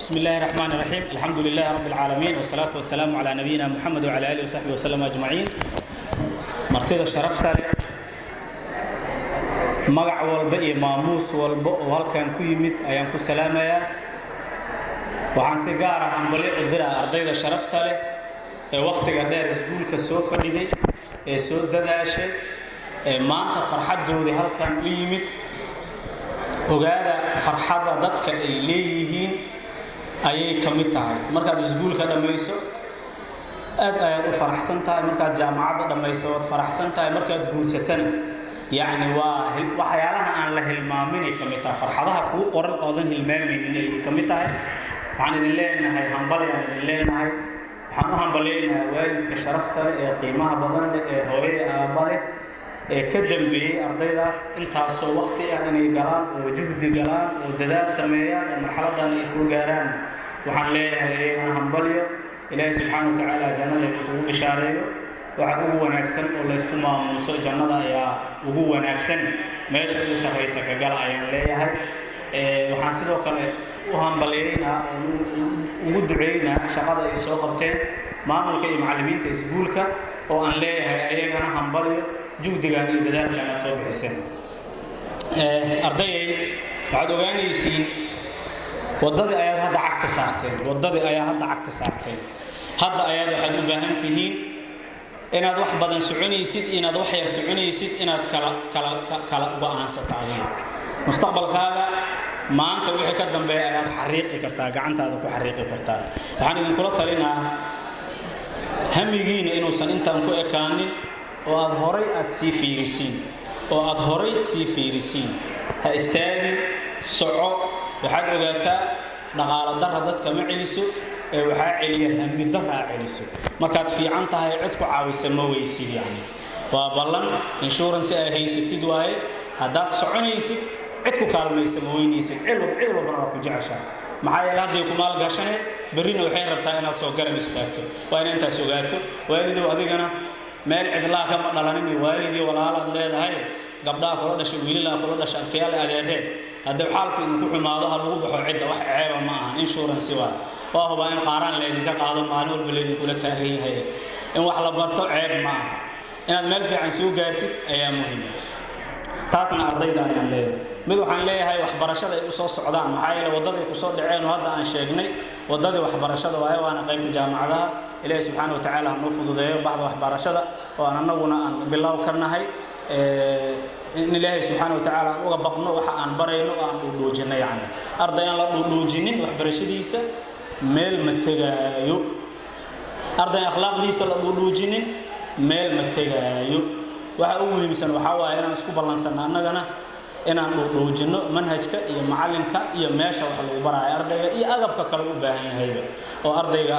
بسم الله الرحمن الرحيم، الحمد لله رب العالمين، والصلاة والسلام على نبينا محمد وعلى آله وصحبه وسلم أجمعين. Martida sharafta leh, magac walba iyo maamuus walba oo halkan ku yimid ayaan ku salaamayaa. Waxaan si gaar ah hambalyo u diraa ardayda sharafta leh ee wakhtiga dheer iskuulka soo fadhiday, ee soo dadaashay, ee maanta farxaddoodii halkan u yimid. Ogaada, farxadda dadka ay leeyihiin ayay ka mid tahay. Markaad iskuulka dhammayso, aad ayaad u faraxsan tahay. Markaad jaamacadda dhammayso, waad faraxsan tahay. Markaad guursatana, yacni, waa waxyaalaha aan la hilmaaminay ka mid tahay. Farxadaha kuu qoran oodan hilmaamaynin ayay ka mid tahay. Waxaan idin leenahay hambalyaan idin leenahay. Waxaan u hambalyaynayaa waalidka sharafta leh ee qiimaha badan leh, ee hooye aabba leh, ee ka dambeeyey ardaydaas intaasoo waqti ah inay galaan oo juhdi galaan oo dadaal sameeyaan oo marxaladan ay soo gaaraan. Waxaan leeyahay iyagana hambalyo. Ilaahay subxaana wa tacaala jannada kugu bishaareeyo. Waxa ugu wanaagsan oo laysku maamuuso jannada ayaa ugu wanaagsan. Meesha ugu sarraysa ka gala ayaan leeyahay. Waxaan sidoo kale u hambalyaynaa oo ugu duceynaa shaqada ay soo qabteen maamulka iyo macallimiinta iskuulka, oo aan leeyahay ayagana hambalyo, juhdigan iyo dadaalkan aad soo bixiseen. Ardayay, waxaad ogaanaysiin waddadii ayaad hadda cagta saarteen. Waddadii ayaa hadda cagta saarteen. Hadda ayaad waxaad u baahan tihiin inaad wax badan soconaysid, inaad wax yar soconaysid, inaad kala go'aansato adiga mustaqbalkaaga. Maanta wixii ka dambeeya ayaad xariiqi kartaa, gacantaada ku xariiqi kartaa. Waxaan idinkula talinaa hamigiina inuusan intaan ku ekaanin oo aad horay aad sii fiirisiin, oo aad horay sii fiirisiin. Ha istaagin, soco. Waxaad ogaataa, dhaqaalo darra dadka ma celiso, ee waxaa celiya hami darraa celiso. Markaad fiican tahay, cid ku caawisa ma weysid. Yacni, waa ballan insurance ay haysatid waaye. Haddaad soconaysid, cid ku kaalmaysa ma weynaysid. Cid cid walbana waa ku jeceshaa, maxaa yeele hadday ku maalgashane, berrina waxay rabtaa inaad soo garab istaagto. Waa ina intaas ogaato. Waalidow, adigana meel cidlaa kama dhalanin. Waalidii walaalaad leedahay, gabdhaha kula dhashay, wiilalaa kula dhashay, abtiyaal, adeeree. Haddii xaalku idinku xumaado, ha lagu baxo cidda. Wax ceeba ma ahan, insurance waa hubaa in qaaraan laydinka qaado, maalin walba laydinkula taagan yahay. In wax la barto ceeb ma aha, inaad meel fiican soo gaartid ayaa muhiim. Taasna ardayda ayaan leeyahay. Mid waxaan leeyahay waxbarashada ay usoo socdaan, maxaa yeele waddaday kusoo dhaceen oo hadda aan sheegnay waddadii waxbarashada waaye, waana qaybta jaamacadaha. Ilaahi subxaana wa tacaala ha noo fududeeyo baxda waxbarashada oo aan annaguna aan bilow ka nahay, in Ilaahay subxaana wa tacaala aan uga baqno waxa aan barayno oo aan dhuudhuujinno. Yacni, arday aan la dhuudhuujinin waxbarashadiisa meel ma tegaayo. Arday akhlaaqdiisa la dhuudhuujinin meel ma tegaayo. Waxa ugu muhiimsan waxaa waaye inaan isku ballansanno annagana inaan dhuudhuujinno manhajka iyo macallinka iyo meesha wax lagu baraayo ardayga iyo agabka kale u baahan yahayba, oo ardayga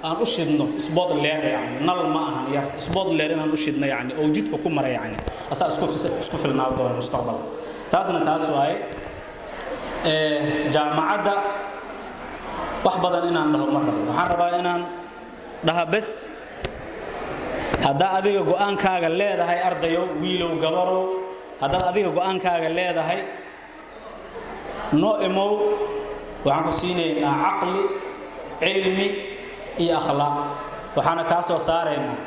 aan u shidno spot leer, yacni nal ma ahan yar, spot leer inaan u shidno, yacni, oo jidka ku mara, yacni asaa isku filnaa doona mustaqbalka. Taasna taas waaye. Jaamacadda wax badan inaan dhaho ma rabo. Waxaan rabaa inaan dhaha bes: haddaa adiga go'aankaaga leedahay, ardayow, wiilow, gabarow, haddaad adiga go'aankaaga leedahay, noo imow. Waxaan ku siinaynaa caqli, cilmi iyo akhlaaq. Waxaana kaa soo saaraynaa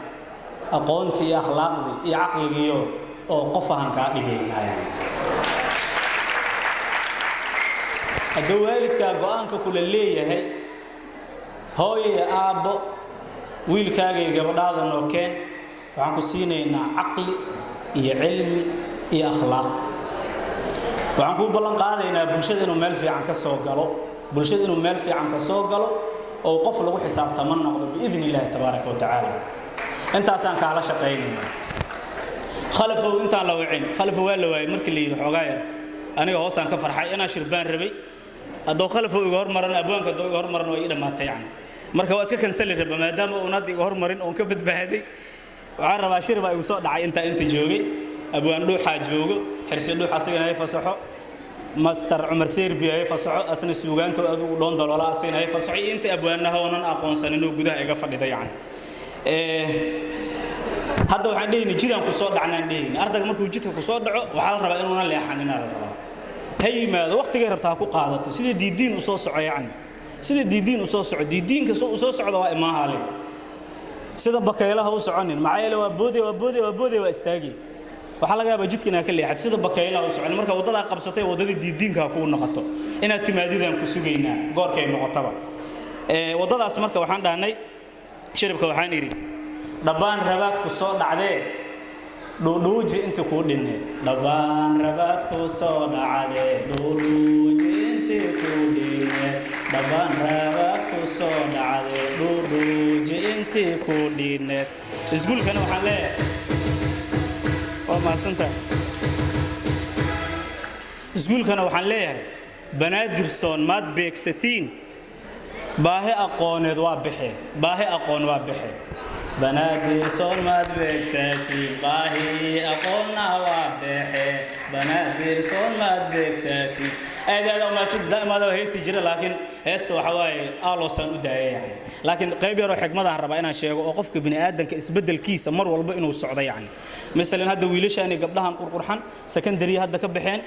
aqoontii iyo akhlaaqdii iyo caqligiiyo oo qof ahan kaa dhigaynaa. Yani, hadduu waalidkaa go'aanka kula leeyahay, hooyo iyo aabbo, wiilkaaga iyo gabadhaada noo keen, waxaan ku siinaynaa caqli iyo cilmi iyo akhlaaq. Waxaan kuu ballan qaadaynaa bulshada inuu meel fiican ka soo galo, bulshada inuu meel fiican ka soo galo oo qof lagu xisaabtama noqdo, biidni illaahi tabaaraka wa tacaala. Intaasaan kaala shaqaynaynaa. Khalafow, intaan la wicin, Khalafow waa la waayey. Markii la yidhi xoogaa yar, aniga hoosaan ka farxay inaan shirbaan rabay. Hadduu Khalafow iga hormaran, abwaanka hadduu iga hormaran, waa ii dhammaatay. Yacni, marka waa iska kansali raba. Maadaama uun hadda iga hormarin oon ka badbaaday, waxaan rabaa shir baa igu soo dhacay intaa inta joogay. Abwaan Dhuuxaa joogo, Xirsi Dhuux, asagana hay fasaxo. Master Cumar Serbi hay fasaxo, asna suugaanto aad ugu dhoon daloola, asagana hay fasaxo. Iyo inta abwaanaha oonan aqoonsanin oo gudaha iga fadhida. Yacni, hadda waxaan dhehayna jidaan ku soo dhacnaan dhehayna. Ardayga markuu jidka ku soo dhaco, waxaa la rabaa inuuna leexaninaa la rabaa. Ha yimaado, waqtigay rabtaa ha ku qaadato, sida diidiin u soo soco. Yacni, Sida diidiin u soo soco, diidiinka soo u soo socda waa imaaha le. Sida bakaylaha u soconin, maxaa yeele waa boode, waa boode, waa boode, waa istaagi. Waxaa laga yaabaa jidka inaad ka leexat. Sida bakaylaha u soconin. Marka waddadaa qabsatay, waddadii diidiinka ha kuu noqoto. Inaad timaadidaan ku sugaynaa goorkay noqotaba. Waddadaas marka waxaan dhahnay shiribka, waxaan idhi: dhabbaan rabaadku soo dhacdee, dhuudhuuji inti kuu dhinne. Dhabbaan rabaadku soo dhacdee, dhuudhuuji inti kuu dhinne. Dhabbaan rabaadku soo dhacdee, dhuudhuuji intii kuu dhinne. Iskuulkana waxaan leeyahay waa mahadsantahay. Iskuulkana waxaan leeyahay: Banaadirsoon maad beegsatiin, baahi aqooneed waa baxee, baahi aqoon waa baxee. Banaadirsoon maad beegsatiin, baahi aqoonna waa baxee. Banaadirsoon maad beegsatiin. Aad aad u mahadsan. Daa'imaada heesi jira, laakiin heesta waxa waaye aaloosaan u daayay yani. Laakiin qayb yaroo xigmadaan rabaa inaan sheego oo qofka bini aadanka isbeddelkiisa mar walba inuu socdo. Yacni masalan hadda wiilashaan iyo gabdhahan qurqurxan secondary hadda ka baxeen,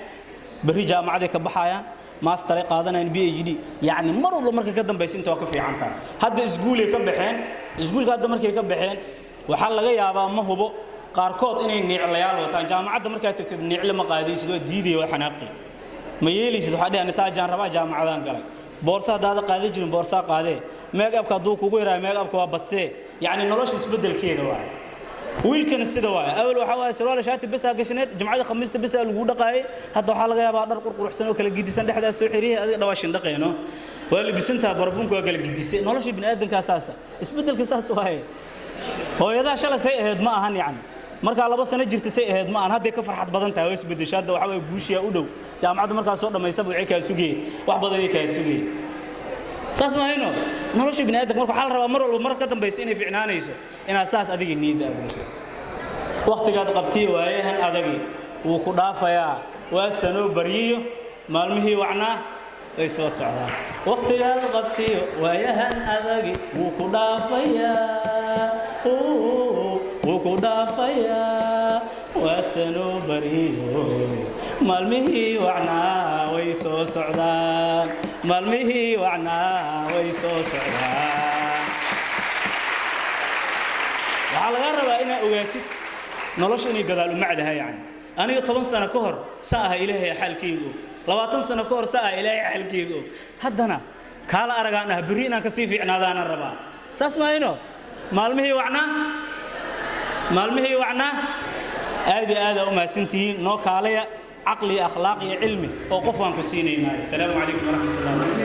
berri jaamacaday ka baxayaan, masteray qaadanayaan, PhD. Yacni mar walba markay ka dambaysa inta waa ka fiican tahay. Hadda iskuulay ka baxeen. Iskuulka hadda markay ka baxeen, waxaa laga yaabaa, ma hubo, qaarkood inay niiclayaal wataan. Jaamacadda markaad tagtid niicle ma qaadaysid, waa diidaya, waa xanaaqi, ma yeelaysid. Waxaa dhihi taajaan rabaa, jaamacadaan galay. Boorsa haddaada qaadan jirin, boorsaa qaadee. Make upka hadduu kugu yaraayo, make upka waa badsee. Yacni nolosha isbeddelkeeda waaye. Wiilkana sida waaye. Awal waxaa waaye sarwaal shaati bes aa gashaneed, jimcada khamiista bes aa lagu dhaqaayay. Hadda waxaa laga yaabaa dhar qurquruxsan oo kala gidisan dhexdaa soo xiriyay, adiga dhawaashin dhaqeeno, waa labisantaha, barafuunka waa kala gidisay. Nolosha bini'aadankaa saasa, isbeddelka saas waaye. Hooyadaha shalay say ahayd ma ahan. Yacni markaa 2 sano jirta say ahayd ma ahan. Hadday ka farxad badan tahay, waa isbeddesho. Hadda waxaa waaye guushiyaa u dhow. Jaamacadda markaa soo dhammaysaba waxay kaa sugayey wax badanay kaa sugayey. Saas ma hayno nolosha bini'aadanka. Marka waxaa la rabaa mar walba mar ka dambaysa inay ficnaanayso, inaad saas adiga niyadda aad gasho. Waqtigaad qabtiyo waayahan adagi wuu ku dhaafayaa, waa sanoo baryiyo maalmihii wacnaa way soo socdaan. Waqtigaad qabtiyo waayahan adagi wuu ku dhaafayaa, wuu ku dhaafayaa, waa sanoo baryiyo maalmihii wacnaa way soo socdaan, maalmihii wacnaa way soo socdaan. Waxaa lagaa rabaa inaad ogaatid nolosha inay gadaal u macdahay. Yacni aniga 10 sano ka hor saa aha, Ilaahay xaalkayga og. 20 sano ka hor saa aha, Ilaahay xaalkayga og. Haddana kaala aragaan ah, berri inaan kasii fiicnaadaana rabaa. Saas maayno? Maalmihii wacnaa, maalmihii wacnaa. Aad iyo aad aa u mahadsantihiin. Noo kaalaya caqli, akhlaaq iyo cilmi oo qof waan ku siinaynaa. Asalaamu calaykum waraxmat ullahi wabarakatu.